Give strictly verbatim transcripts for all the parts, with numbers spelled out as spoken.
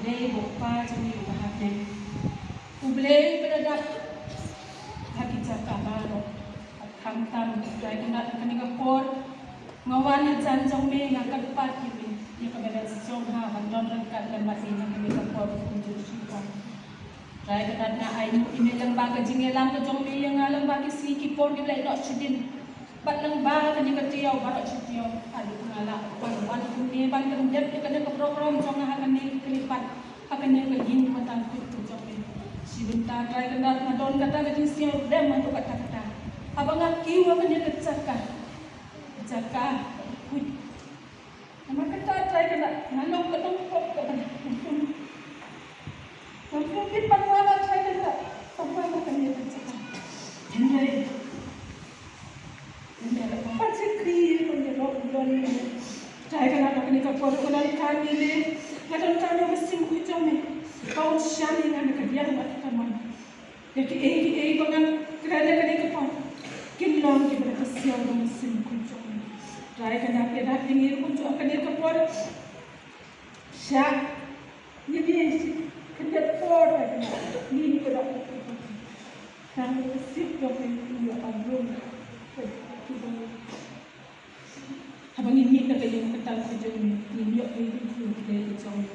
Blei ba u kpa jong ngi uba ha bneng. U Blei uba la dap ha ki jaka baroh. Khamtam, Trai Kynrad, ha kane ka por nga wan hajan jong me, nga kyrpad ïa me ïa ka balance jong nga ban don ryngkat lem bad me ha kane ka por kumjuh shipor. Trai Kynrad, nga ainguh ïa me lyngba ka jingïalam ka jong me ïa nga lyngba ki sngi ki por kiba la ïoh shadien. Bad lyngba kane ka taïew baroh shi taïew, haduh ba nga lah ban wan kumne ban pyndep ïa kane ka program jong nga ha kane ka khyllipmat, ha kane ka ïing ba tangkut ka jong me. Shi bynta Trai Kynrad, nga don kata ka jingsngew rem haduh katta katta haba nga kiew ha kane ka jaka, ka jaka khuid. Namar kata Trai Kynrad, nga long ka nongpop kaba ngam sngewbha ban wan, Trai Kynrad, ban wan ha kane ka jaka. Hynrei Trai Kynrad, ha kane ka por nga donkam ïa me, nga donkam ïa u Mynsiem Bakhuid jong me ba un shah ïa nga na ka liang bad ka mon. Ïa kiei kiei ba ngan kren ha kane ka por, kin long kiba da ka siaw jong u Mynsiem Bakhuid jong me. Trai Kynrad, ïarap ïa ngi ruh kumjuh ha kane ka por. Shah ïa ngi shi khyndiat por, Trai Kynrad, ngin ïarap ïa ngi. Tang ïa ka sip jong me, ïa ka rung. Haba ngin mih na ka ïing ka tam ka jong me, ngin ïoh ïa ka jingkhuslai ka jong me.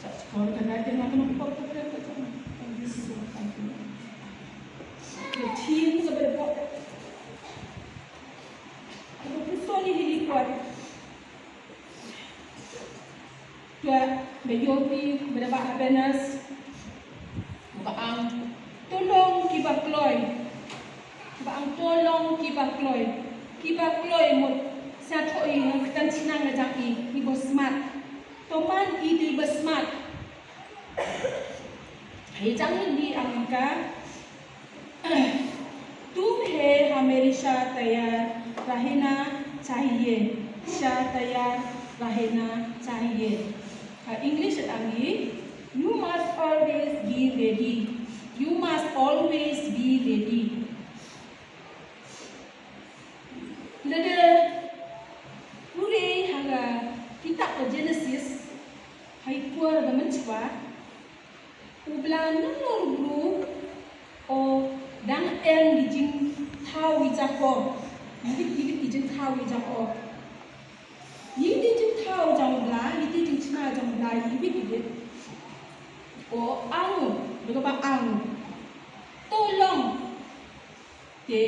Sa shkor ka na jong nga ka nongpop ka jong me. Tang Jisu, tang Jisu. Ka theme kaba la pop, kaba pynshong ïa kine ki kwah. Te ba ïohi ba da ba happiness. Ba ang to long kiba kloi. Ba ang to long kiba kloi. Kiba kloi mut sa thoh ïa ka ktien Shynrang la jang i, i ba smart. To man i dei ba smart. Hei jang ni ang ka. तुम्हें हमेशा तैयार रहना चाहिए, हमेशा तैयार रहना चाहिए. Ha English ang i, you must always be ready. You must always be ready. Lada pule ha ka kitab ka Genesis, ha i por ba mynshuwa, u Blei u la ruh u dang em ki jingthaw ki jaka. Ki dei, ki dei ki jingthaw ki jaka. Ki dei ki jingthaw jong u Blei, ki dei ki jingthaw jong u Blei, ki dei ki dei. Ko ang, da kaba ang. To long. Te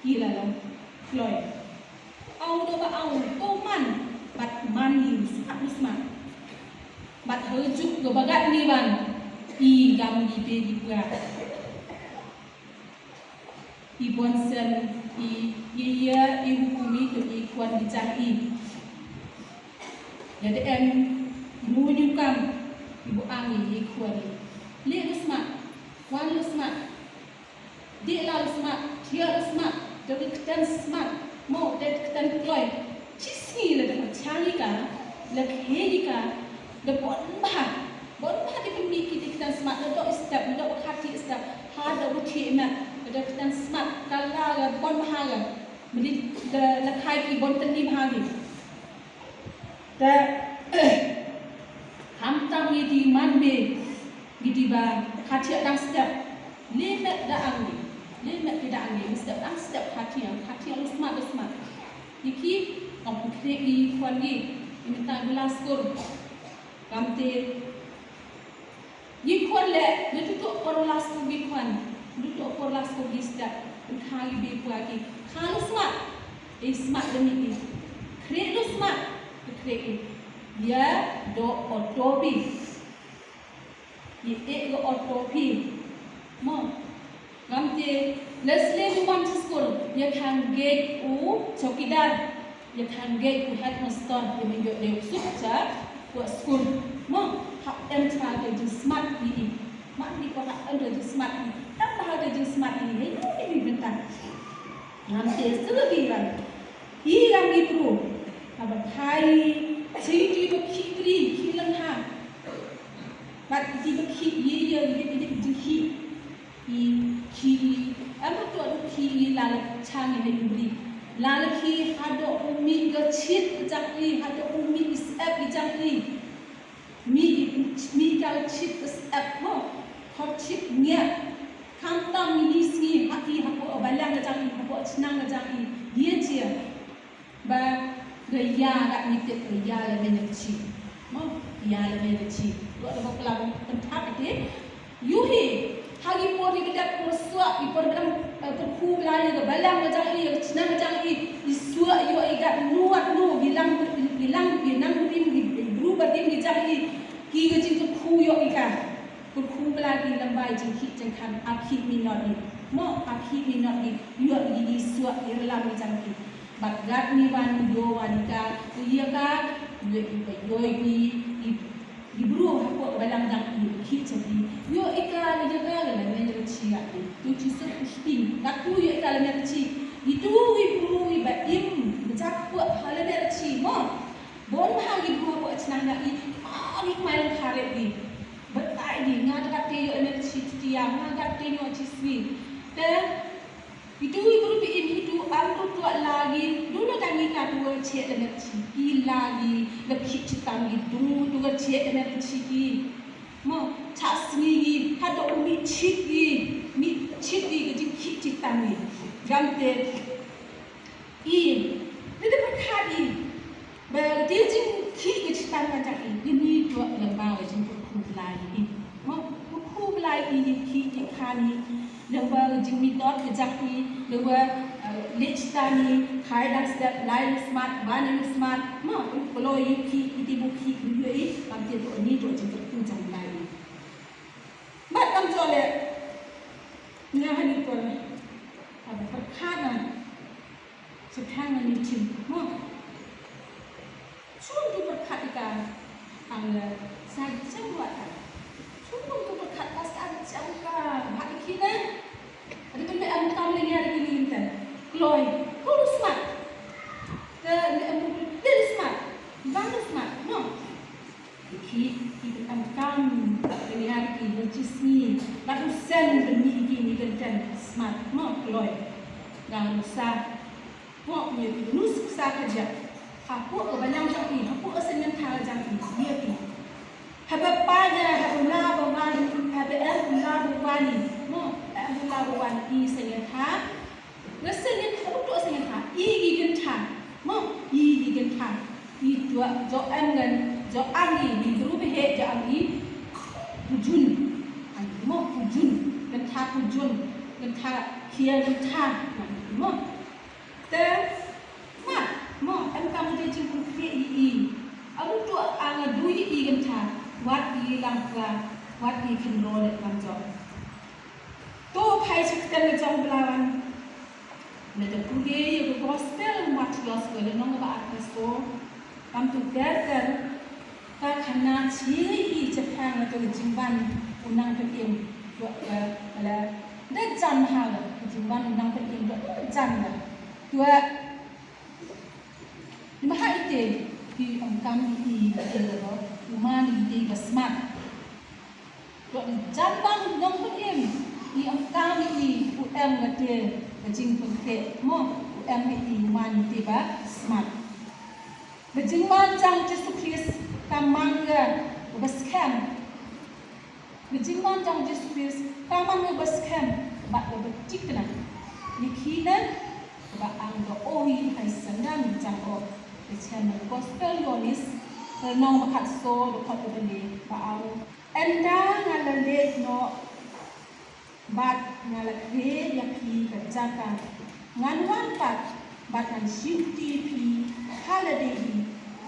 ki la long kloi. Aw, da ba aw, to man bad man ïa u smat, u smat. Bad ha ka juk kaba gat ni ban, i gam i bei i pua. I bunsien i ïa, i hukum i, to i khwan i jang i. Ïa da em i mu ïa kam i bu ang i, i khwan i. Leh u smat, wan u smat. Dih la u smat, thiah u smat, da ka ktien smat, mo, da ka ktien kloi. Shi sngi lada pyrshang ïa ka, la khie ïa ka, da bun bha. Bun bha da pynmih ki da ka ktien smat, la doh step, la doh khathiah step, ha da u thiah met, da ka ktien smat, ka la la bun bha la. Mynta la, la khai ki bun tynni bha ki. Te, khamtam ngi dei man bha, ngi dei ba khathiah dang step. Leh met da ang ngi, leh met ki da ang ngi, step dang step khathiah, khathiah u smat, u smat. Ngi ki, ngam pynkhrieh ngi khwan ngi, ngi mynta ngi la skur. Kam te, Ngi khwan leh, ngi tutuh por la skur ngi khwan, ngi tutuh por la skur ngi step, ngi kha ngi bei pua ki, kha lu smat, i smat da mi i, khrieh lu smat, i khrieh i, ïa doh auto bi, i eh ga auto bi, mo. Ngam te, leh slem u wan sha skul, ïa khang gate u chowkidar, ïa khang gate u headmaster, ïa me ïoh dei u suk cha, u skul. Mo, hap em cha ka jingsmat i i. Mat ni ko hap em cha jingsmat i. Em cha ka jingsmat i, hei, hei, hei, bynta. Ngam te, sila ki ran. I ran i pru. Haba phai, chi ti ba ki pri, ki lang ha. Mat ti ba ki, i, i, i, i, i, i, i, I, ki, i, em to du ki, i, la la chang i ha i bri. La la ki haduh u mih ga chit i jang i, haduh u mih i sep i jang i. Ka chit ka step mo, ka chit nia. Khamtam ïa i sngi ha i hapoh balang ka jong i, hapoh chnang ka jong i, ïa jia. Ba ga ïa ga ni tip ga ïa la men chi. Mo, ïa la men chi. Lo da ba kala ba kan thap ite. Yu hi, ha ki por ki dap por suak, ki por dang, eh, por khu bla ïa ka balang ka jong i, ïa ka chnang ka jong i, i suak ïa i gat nuat nu, i lang, i lang, i nang dim, i bru ba dim ki jong i, ki ka jing ka khu ïa i ka. Kyrkhu bla ki lem bad jingkhih jingkhan, a khih minot ni. Mo, a khih minot ni. Ïoh i, i suak i lam i jam ki. Bad gat ni wan ïoh wan i ka, ïa ka, ïoh i ka ïoh i, i, i bru hapoh balang jong i khih jong i. Ïoh i ka, ïa ka, la men jong chi ïa i. Tu chi suk u sting. Gat tu ïoh i ka la men chi. I tu i bru i ba im, ba jak hapoh ha la men chi. Mo. Bon bha ki bru hapoh chnang jong i. Ba ki kmai lang kharep i. Batai di, nga da kate ïoh energy tiang, nga da kate ïoh chi swi. Te, itu i group i im itu, am tu tuak lagi, dulu tangi ka tu chet energy, i lagi, la khit chitam i dulu tu chet energy ki. Mo, cha sngi i, ka do mi chit i, mi chit i ka jing khit chitam i. Gam te, I, ni da pyrkhat i. Ba ka jingkhih ka chitam ka jong i. Ini dua lem bad ka jingkyrkhu Blai i. Mo, kyrkhu Blai i, i khih i khan i. Lem bad ka jingmih dot ka jong i. Lem bad, eh, leh chitam i. Khai dang step, lai dang smat, wan dang smat. Mo, kloi i khih, i ti bu khih, i, i, i. Bad te dua ini dua jingkyrkhu jong Blai i. Bad kam jole. Nga hani por. Haba pyrkhat na. Sa phang na ni chim. Mo. Chum tu pyrkhat ika. Ang le sa jam wa ka. Chum tu pyrkhat ka sa jam ka. Ba iki na. Ada tu le am kam le ngi ada kini intan. Kloi. Kau lu smat. Te le am le lu smat. Bang lu smat. Mo. Ki, ki, ki kam kam, ki ni ar ki, ki chi sngi, la u sen, ki ni, ki ni kan ten, smat, mo, kloi. Nga u sa, mo, ni, ki nu sa ka ja. Hapoh ka balang jong ki, hapoh ka seng tha jong ki, ni ki. Haba pa nya, haba la ba wan, haba em la ba wan, mo, em la ba wan, ki seng tha. Nga seng tha, u to seng tha, i ki kan tha, mo, i ki kan tha. I tuak, jo am ngan, jo am i, i bru ba heh, jo am i, pujun. Ai, mo, pujun. Kan tha pujun. Kan tha khia kan tha. Mo. Te, ma, mo, em kam de jingpynkhreh i i. Aru tuak ang a dui i kan tha. Wat i lang ka, wat i kan ro le kam jo. To phai sha kten ka jong Blai wan. Na da pule ïa ka gospel Mathaios ka lynnong ba arphew saw. Kam tu ter ter. Ka khana chi i chaphang na ka jingwan u nongpynim. Ïoh ka la da jan ha ka jingwan u nongpynim ïoh da jan la. Tua. Ni ma ha ite ki ong kam i i ka te la ro. U man i te ka smat. Tok jambang nongpynim i ong kam i u em kate ka jingpynkhreh mo u em i u man te ba smat. Ka jingman jong Jisu Khrist ka man ka ba skhem. Ka jingman jong Jisu Khrist ka man ka ba skhem bad ka ba thikna. Ïa ki ne kaba ang ka ong i ha i synran jong o. Ka chem Gospel Ïoannis ka lynnong ba khatsaw dkhot kaba ne ba ong. Ynda nga la leit noh bad nga la khreh ïa phi ka jaka, ngan wan pat bad ngan shim ti phi ha lade hi,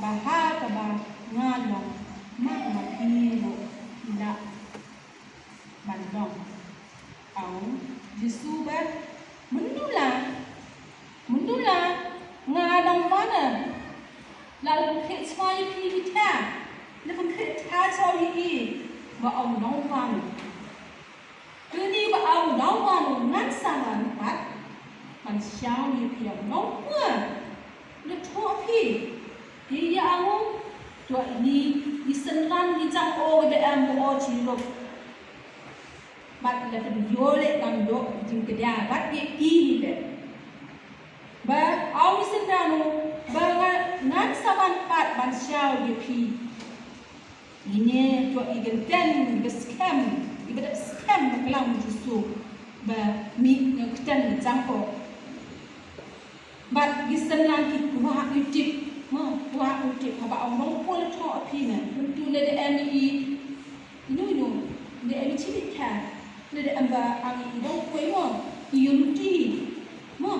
ba ha kaba nga long ma ma phi ruh phi lah ban long. Ong Jisu ba mynta la Mynta la nga nang wan la la pynkhreh sma ïa phi ki tha. La pynkhreh tha sha ïa i ba ong nang wan. Kini ba ong nang wan ngan sa wan pat ban shaw ïa phi ong nang wan. La thoh phi. Ki ïa ong to ini i synran ki jang o ba em o chi ruh. Bad la pynïoh leh kam dok jingkdia bad ïa i hi leh. Ba ong i synran u ba nga ngan sa wan pat ban shaw ïa phi. Ine to Ki kyntien, ki skhem, ki ba dep skhem bakla u Jisu ba mih na kyntien jong u. Bad ki synran ki kwah u tip, mo, kwah u tip haba ong nongpoi la thoh ha phi ne. Mynta lada em i, ino ino, lada em i chili kha, lada em ba ang i nongpoi mo, i ïoh luti, mo,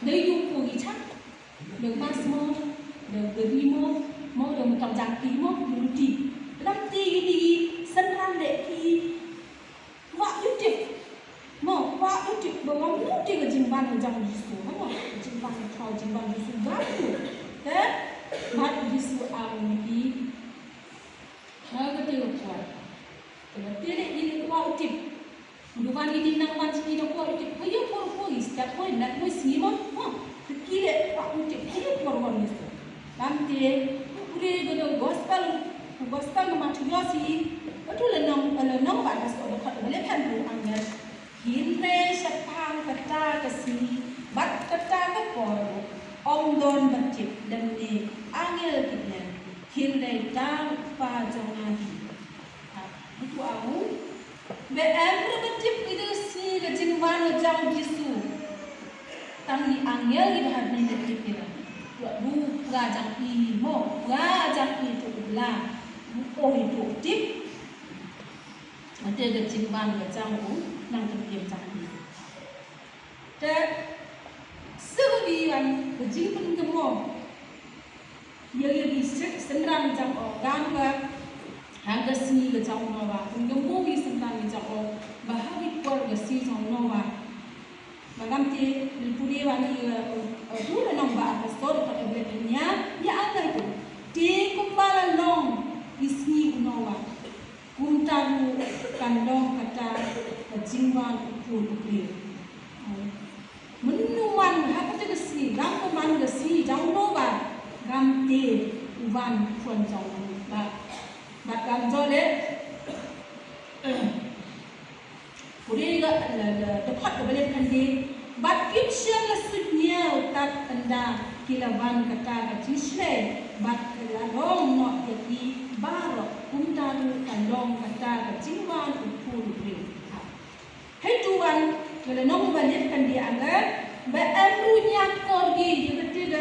da ïoh poi i chak. Dang mas mo, dang gari mo, mo dang tang jaki mo, dang luti. Dalam ti ini, senran dek ki. Wak YouTube. Mo, wak YouTube, ba wang luti ka jingwan ka jong Jisu. Mo, jingwan ka thau, jingwan Jisu. Garu. Te, mat Jisu ang ni ki. Nga kata ka kuat. Kena tiri ini kuat utip. Dukan ini nang wan sini na kuat utip. Ayo por por is tak koi nak koi sini mo. Ha, kile kuat utip. Ayo por por is. Lam te, pure gana gospel, gospel na Mathaios i. Atu le nong, le nong ba das ko dekat le kan ru angel. Hynrei shaphang kata ka sngi bad kata ka por, ym don ba tip lymne angel ki dang, hynrei tang Kpa jong nga hi. Ha, uto a ong ba em ruh ba tip ïa ka sngi ka jingwan ka jong u Jisu. Tang i angel ki ba ha bneng ki tip ïa ka. Uto u Kpa jong i mo, Kpa jong i uto u Blei. Uto u tip. Ate ka jingwan ka jong u nongpynim jong ngi. Te sngewbha wan ka jingpynkynmaw ïa, ïa ki synran jong u, gam ka ha ka sngi ka jong u Noah, pynkynmaw ïa ki synran jong u ba ha ki por ka sngi jong u Noah. Ba gam te pule wan ïa, eh, eh, tu la nong ba ka sor ka ble nya ïa angel tu. Te kumba la long ki sngi u Noah, kumta ruh kan long kata ka jingwan u Khun u briew. Mynno man ha kata ka sngi, gam ka man ka sngi jong u Noah, gam te u wan u Khun jong u ba, ba gam jong le. Pule ka, la, la, dkhot kaba leh kane. Bad kim shym la suidñiew tad ynda ki la wan kata ka jingshlei, bad ka la rong noh ïa ki baroh, kumta ruh ka long kata ka jingwan u Khun u briew. Hei tu wan, ka la nong ba leh kane, anga ba em ruh ñiakor ki ïa kata ka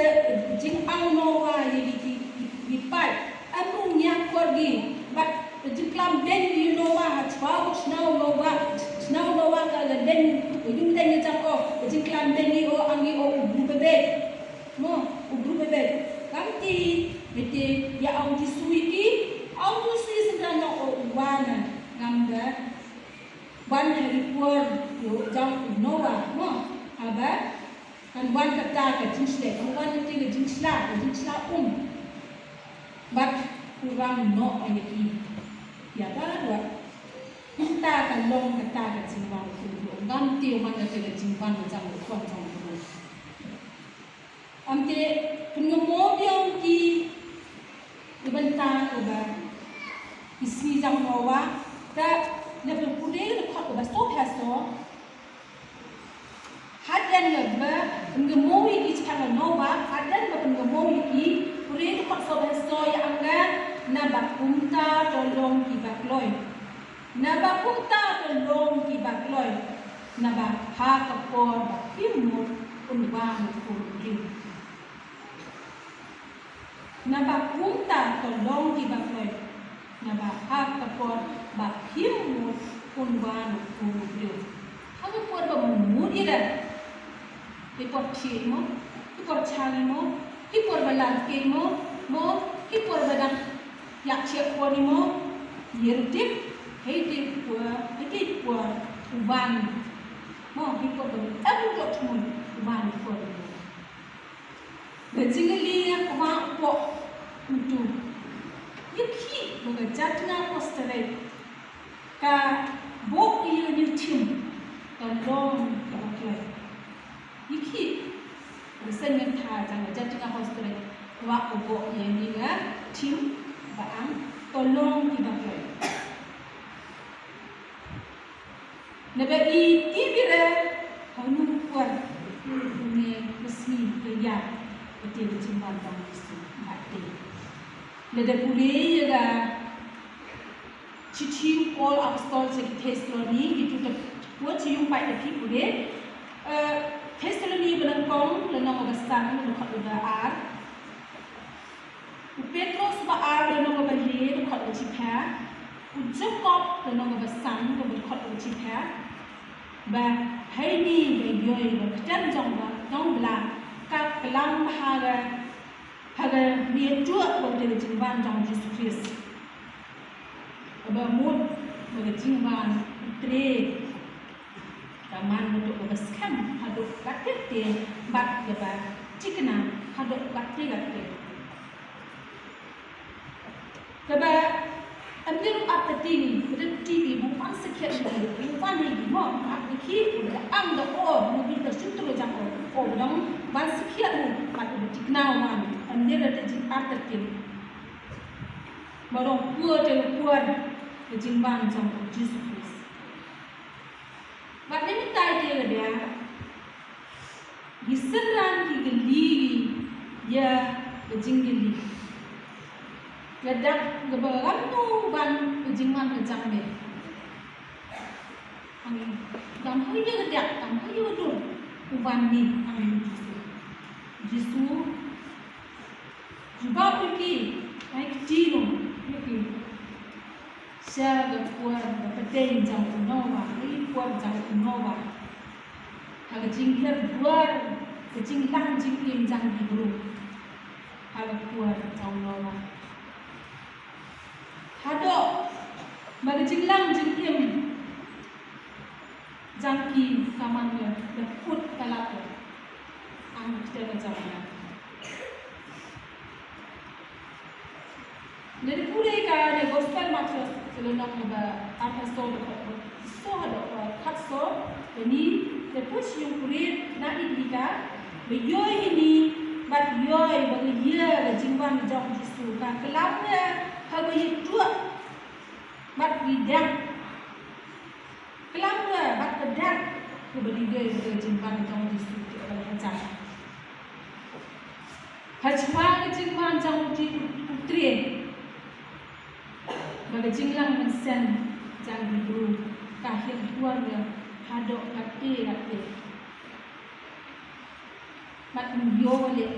jingau Noah ïa ki, ki, ki, ki paid. Em ruh ñiakor ki, bad jingklam beiñ ïa u Noah, ha chwa u shnong Noah, shnong Noah ka la beiñ, u jingdeiñ ïa jong u, jingklam beiñ ïa u, ang ïa u, u briew bebek. Mo, u briew bebek. Kam ti, bete, ïa ong Jisu ïa ki, ong Jisu ïa ki synran u wan, ngam da wan ha ki por jong u Noah, mo, haba kan wan kata ka jingshlei, kan wan kata ka jingshla, ka jingshla um. Bad u rang noh ïa ki. Ïa baroh. Kumta ka long kata ka jingwan u Khun u briew. Ngam tip man kata ka jingwan ka jong u Khun jong u briew. Am te pynngam mo biang ki, ki bynta kaba ki sngi jong Noah, ka na pynpule na khot kaba sop ha sop. Hadien ba pynngam mo ïa ki shaphang Noah, hadien ba pynngam mo ïa ki, pule na khot sop ha sop ïa anga, naba kumta to long kiba kloi. Naba kumta to long kiba kloi, naba ha ka por ba phim mut un wan u Khun u briew. Naba kumta to long kiba kloi, naba ha ka por ba phim mut un wan u Khun u briew. Ha ka por ba mut ïa la. Ki por thied mo, ki por chang mo, ki por ba lar ki mo, mo, ki por ba dang ïa thied por ni mo, ïa ri tip, hei tip por, hei tip por u wan. Mo, ki por ba em u dot mun u wan por ni mo. Ba jingli ïa ka ma u pok utu. Ïa ki, ba ka jat nga posterek. Ka bok ïa ni thim, ka long ka kloi. Ïa ki, ba seng nga tha jang ka jat nga posterek. Wa u bok ïa ni nga thim, ba ang, ka long ki ba kloi. Naba i, i bira, ha u nu u kwar, u ne, ka sngi, ka ïa, ka te ka jingwan jong u Jisu, ba te. Lada pule ïa ka, Paul apostol sha ki Thessaloni, ki tu ta, wat shu ïohi pat da phi pule. Eh, Thessaloni ba nyngkong, lynnong ba san, dkhot ba ar. U Petros ba ar, lynnong ba hynriew, dkhot ba shiphew. U Jakob, lynnong ba san, dkhot ba shiphew. Ba ha ine ba ïoh ïa ka ktien jong ba, jong u Blei, ka klam ha ka, ha ka ba ïathuh ba u dei ka jingwan jong u Jisu Khrist. Kaba mut ba ka jingwan u Trai ka man naduh kaba skhem haduh katta katta bad kaba thikna haduh katta katta. Kaba ym dei ruh artatien, ba dei ti ba u wan sakhiat, u wan hi mo, ha ki, u da ang da o, mo, bi da sutru jong o, o ba dang wan sakhiat u, bad u da thikna u wan, ym dei ruh da jing artatien. Ba dang pur te pur ka jingwan jong u Jisu Khrist. Bad mynta te ka dei, ki synran ki kylli ïa ka jingkylli. Ka dak kaba ngan tu ban ka jingwan ka jong me. Ang, kam hoi ïa ka dak, kam hoi ïa ka dur. U wan ni, ang Jisu. Jisu. Jubab ïa ki, ai kti no, ïa ki. Sha ka por ba pateng jong u Noah, i por jong u Noah. Ha ka jinghiar duar, ka jinglang jingim jong ki briew. Ha ka por jong u Noah. Haduh ba ka jinglang jingim jong ki ka man la, la kut ka lap la. Ang kita ka jam la. Lada pule ka na Gospel Mathaios, ka lynnong ba arphew saw, dkhot khatsaw, dkhot khatsaw, kane, te pus yung kurit na i ka, ba ïohi ine, bad ïohi ba ka ïa ka jingwan jong u Jisu ka klam ïa, ha ba ïathuh, bad ki dak. Klam ïa, bad ka dak, kaba dei ka jingwan jong u Jisu, ka ba la hajan. Hashwa ka jingwan jong u Jisu u Trai. Ba ka jinglang mynsiem jong u Jisu ka hiar duar ïa haduh katte katte. Bad ym ïoh leh.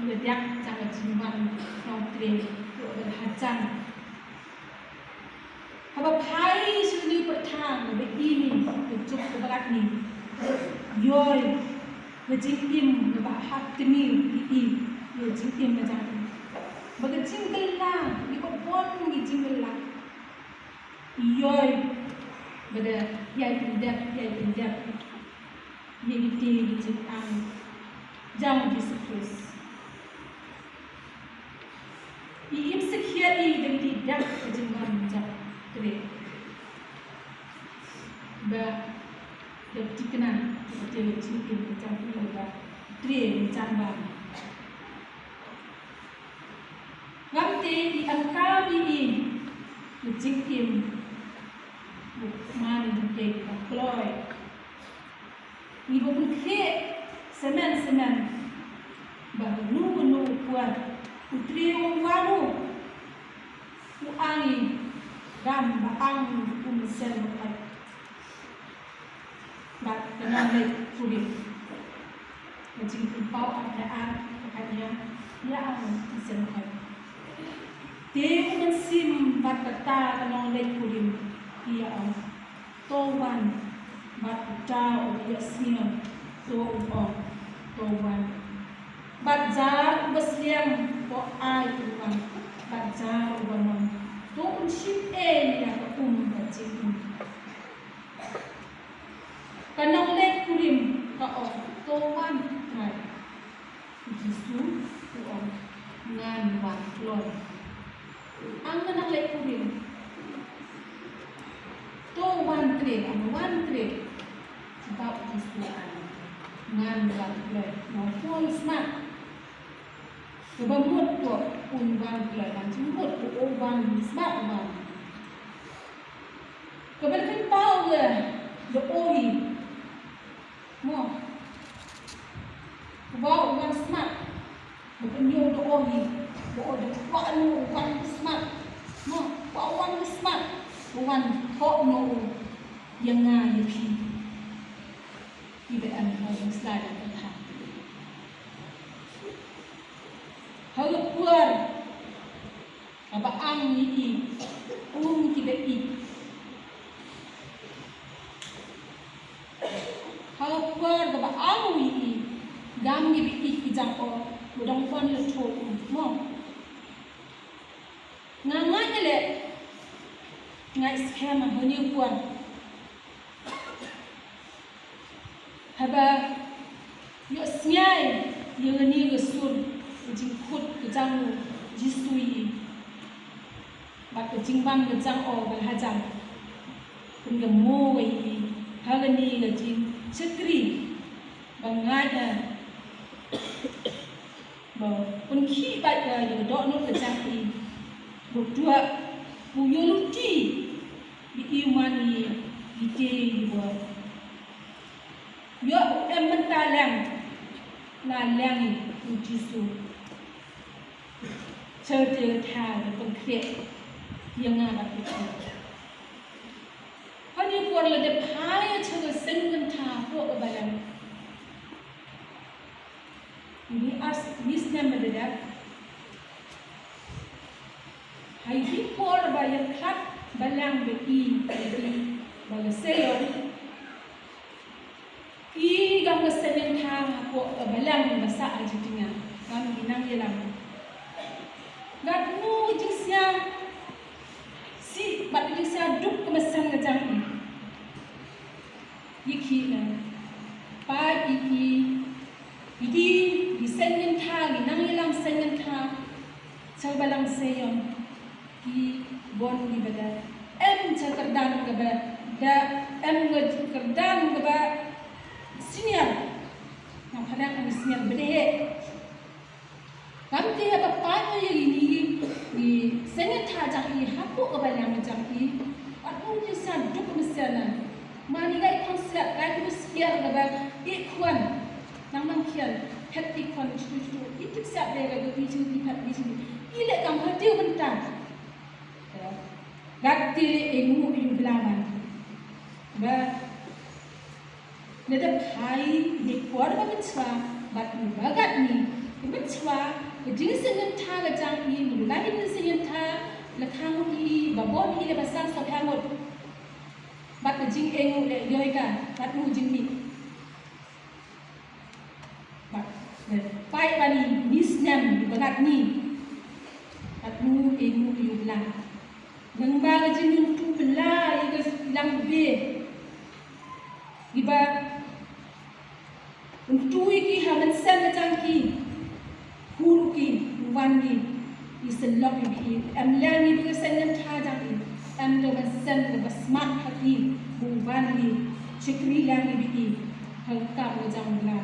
Ka dak jong ka jingwan jong u Trai ka ba la hajan. Haba phai sha kane ka pyrthei, ba ine ka juk kaba kat ne. Ïohi ka jingim kaba hap tynrai ïa i, ïa ka jingim ka jong i. Ba ka jingkylla, ïa ka bun ki jingkylla. Ïohi ba da ïai pyndep, ïai pyndep. Ïa kite ki jingangnud jong u Jisu Khrist. I im sakhiat i da kite ki dak ka jingwan jong u Trai. Ba da thikna kata ka jingim ka jong i ba u Trai un jan ban. Ngam te i ym kam ïa i ka jingim. Ba man i jingim ba kloi. Ngi ba pynkhih semen semen ba kano kano u kwah u Trai u wan u ang i ram ba ang u mynsiem ba khait. Bad ka nongleit kurim. Ka jingpynpaw arphew ar ka khait ïa, ïa ang u mynsiem ba khait. Te u mynsiem bad kata ka nongleit kurim ki ïa ong. To wan, bad uta uba ïohsngew, to u ong, to wan. Bad jar uba sliang, to ai un wan, bad jar uba mon, to un shim ei ïa ka um ka jingim. Ka nongleit kurim ka ong, to wan Trai. U Jisu u ong, ngan wan kloi. Ang ka nongleit kurim. To wan Trai, ang wan Trai. Jubab u Jisu u ong, ngan wan kloi. Nongpoi smat. Kaba mut to un wan kloi, ngan jingmut to u wan smat wan. Kaba pynpaw la da o hi. Mo. Ba u wan smat. Ba pynïoh da o hi. Ba o da kwah u wan smat. Mo, kwah wan u smat, u wan thoh noh u ïa nga ïa phi. Kiba em ha u slai da ka tha. Ha u por kaba ang ïa i, um kiba ïeit. Ha u por kaba ang ïa i, gam kiba ïeit ki jam o, u dang wan la thoh u, mo. Nga ngeit leh, nga ngeit skhem ha une u por. Haba ïohsngew ïa kane ka sur, ka jingkut ka jong u Jisu ïa i, bad ka jingwan ka jong u ba la hajan, pynjah mo ïa i ha kane ka jingshakri ba nga ngeit ba pynkhih bad ka ïa ka dohnud ka jong i. Ba u tuh u ïoh lynti ïa i man ïa i te i bor. Ïoh u em mynta leng, la leng ïa u Jisu. Sha te ka tha ka pynkhreh ïa nga bad ïa phi. Kane por la dep phai sha ka seng kyntha hapoh ka balang. Ni as ni snem ba dep. Ha i por ba ïa khlad balang ba i, ba i, ba la seiom. I gam ka seng kyntha hapoh ka balang ba sah ha jingtynga. Gam ki nongïalam. Katno ka jingsngew sih bad ka jingsngew duk ka mynsiem ka jong i. Ïa ki na. Pat ïa ki, ïa ki, ki seng kyntha, ki nongïalam seng kyntha sha balang seiom. Ki bun kiba da em sha kyrdan kaba da, em sha kyrdan kaba senior. Nga pyrshang ong senior ba dei. Kam te haba pynïaid ïa kine ki seng kyntha jong i hapoh ka balang jong i. Katno ka jingsngew duk ka mynsiem na. Mane ka i khun siat, ka i khun siat kaba i khun. Nang nang khian, phet i khun, chutu chutu. I tip siat de ka i chutu, i phet i chutu. I leh kam phet i bynta. Gat te leh i ngu i bla ban. Ba Lada phai ne por ba mynshwa bad ne ba gat ne, mynshwa ka jingseng kyntha ka jong i, ne la i jingseng kyntha la khang i ba bor i, la ba san sa khang bad ka jingeng le yoi ka bad u jingmih. Bad pai ba ni ni snem ba gat ni bad nu eng u bla. Nang ba ka jingmyntu bla i ka lang be. Iba myntu i ki ha mynsiem ka jong ki. Hur ki wan ki i sylok i bi i em leng i ba ka seng kyntha jong i. Em da mynsiem da ba smat ha ki bu wan ki shakri leng i bi i ha ka kam ka jong bla.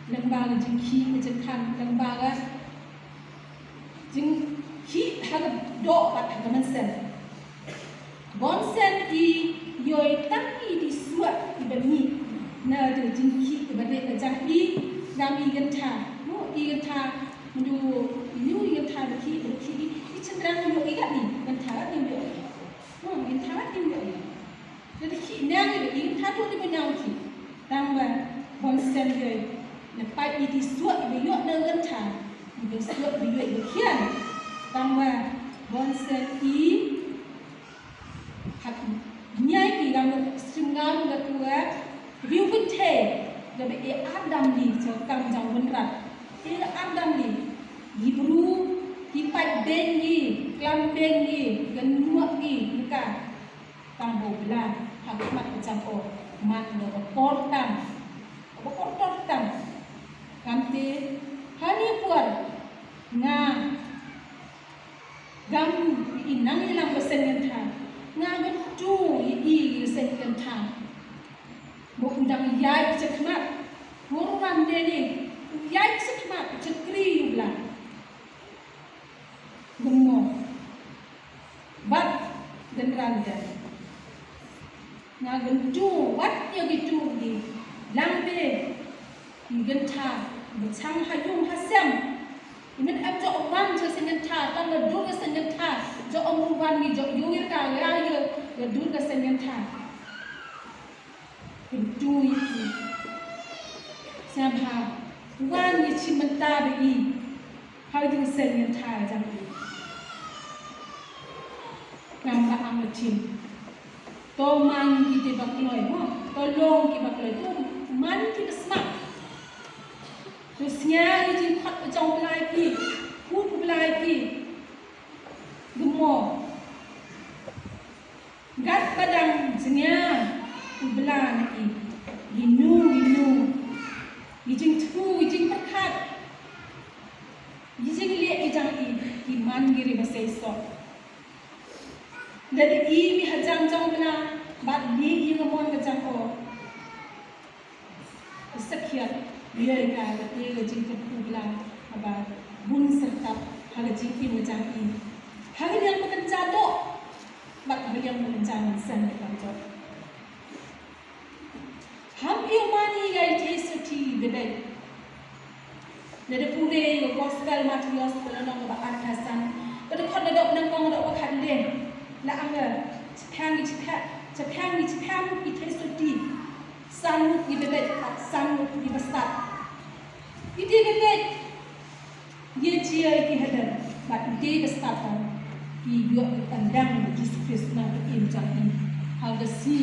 Nang ba ka jingkhih ka jingkhang nang ba ka jingkhih ha ka doh bad ha ka mynsiem. Bun sien i ïoh tang i di suak i ba mih na ka jingkhih i ba dei ka jong i ngam i kyntha. Mu i kyntha myndu i ïoh i kyntha ba khih ba khih i chynrang ïoh i gat i kyntha gat i ïoh i. Mu i kyntha gat i ïoh i. Lada khih nang i ba i kyntha tu di ba nang khih. Tang ba bun sien ïoh na pat i di suak i ba ïoh na kyntha i ba suak i ba ïoh i ba khian. Tang ba bun sien i Hap ñiai ki ngam sngewthuh ka riewkynthei kaba e ar dam li sha ka kam jong Kynrad. E ar dam li. Ki bru ki pait beiñ ki klam beiñ ki kynnoh ki ïa ka. Tang ba u Blei ha khmat ka jong u man da ka por tam. Ka por tam. Kamte ha ni por nga Gam i nang i lang ba seng kyntha. Nga gam tu i i seng kyntha. Mo u dang ïaid shakhmat. Mo u wan deni u ïaid shakhmat u shakri u Blei. Gam mo. Bad Kynrad deni. Nga gam tu wat ïa ki tu ki lang be. Ki kyntha ba chang ha yung ha sem. Ki men ap jok wan cha seng kyntha tang da dur ka seng kyntha Jong u wan ngi jong ïa ka, ïa ïa dur ka seng ïa tha. Pyntu ïa ki. Sngap ha wan ngi chim mynta ba i. Hau jing seng ïa tha jang i. Ngam ba am chim. To man ki te ba kloi mo. To long ki ba kloi. To man ki ba smat. To sngap ïa jing khot ba jong Blai ki. Khun Blai ki. Gmo. Gat ba dang jngia u Blai na i. Ïa nu, ïa nu. Ïa jingthmu, ïa jingpyrkhat. Ïa jingleh ïa jang i. Ki man ïa ri ba sei sok. Da da i mi ha jam jong Blai. Bad ïa i nga mon ka jam o. Sakhiat, ïa ka, ka te ka jingkyrkhu Blai, haba bun syrtap, ha ka jingim ka jong i. Ha ka liang ba kynja doh, bad ha ka liang ba kynja mynsiem ka jong. Ham ïa mani ïa i te suti bebek. Lada pule ïa ka gospel Mathaios ka lynnong ba arphew san. Ka dkhot na dok nyngkong dok ba khatlai. La ong ka, chaphrang ngi chaphrang, chaphrang ngi chaphrang i te suti. San ngut ngi bebek, san ngut ngi bastad. I te bebek, ïa jia ki hadan, bad i te bastad, ki ïoh ki pyndang Jisu Khrist na ka im jong i. Ha ka sngi.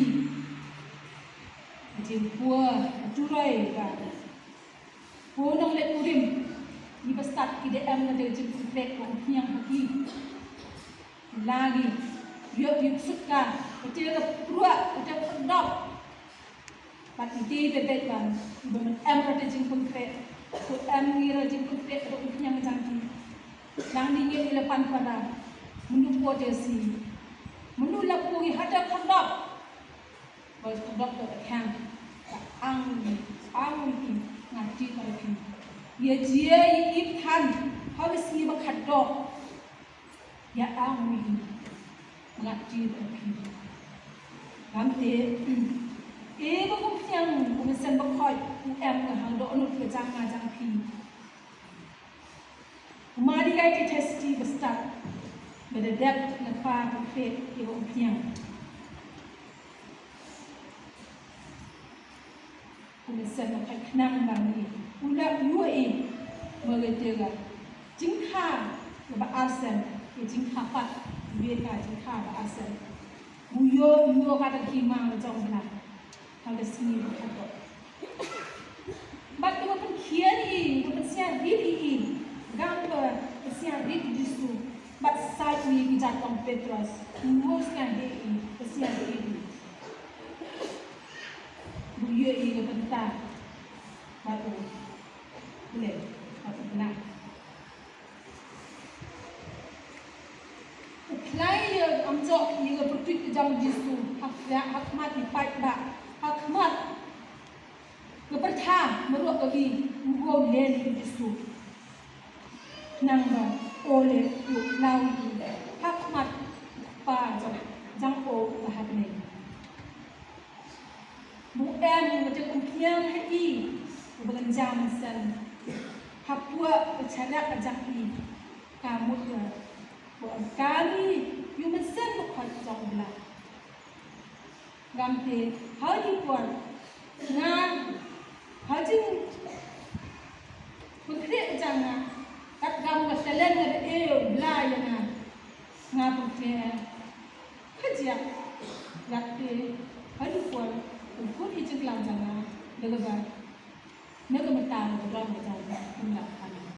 Jingpua, turoi ba. Pynlong leh Purim, ngi bastad ki dei em ka dei jingpyntrek ka umphniang ha ki. Lagi, ïoh ïoh sut ka, ka dei ka pruak, ka dei ka dok. Bad i dei bebek ban, i ba men em ka dei jingpyntrek, ko em ngi ra jingpyntrek ka dei umphniang jang ki. Nang ni ngi la pan para, menu ko dei si, menu la ko ngi hada ka dok. Ba ka dok ka khang, ka ang, ang ki, nga ti ka phi. Ïa jia i im than, ha ka sngi ba khadok. Ïa ang ki, nga ti ka phi. Ngam te, e ba kum thiang, kum sen ba khoi, u em ka hang dok nut ka jang nga jang phi. Mari kai te testi bastad. Bada dep na pa ka pet ki ba umpiang. Kumne sen na kai khnang ba ni. Ula yu e. Mari te ga. Jingkha ba arsen. Ki jingkha pat. Yu ka jingkha ba arsen. Uyo yu ka ta ki ma jong bla. Ha ka sngi ba khadok. Bad kaba pynkhian i, kaba pynsiar rit i, i, gam ba pynsiar rit Jisu, bad sai u i ki jat long Petros, i mos nga he i, pynsiar rit i. Bu ye i ka pynta, bad u, le, bad u bna. U khlai ïa ka amjok ïa ka pyrtuit ka jong Jisu ha khmat, ha khmat ki paidbah, ha khmat ka pyrtha, marwak ka ri, u go len ïa ka Jisu. Nang ba, o le, u khlai ïa ha khmat pa jong, jong o ka ha bneng. Bu em ba te kum thiang ha i, u ba ngan jam sen. Ha pua ka charak ka jang i, ka mut ka. Bu em ka ni, yu men sen bu khoi jong bla. Gam te, ha i por, nga, ha jing, bu khreh jang nga, kat gam ka talen nga da e, bla ïa nga. Nga bu khreh. Ka jiak, lat te, ha dei por, u khun i jingklam jong nga, da kaba, na ka mynta ka dang ka jong nga, kum la ka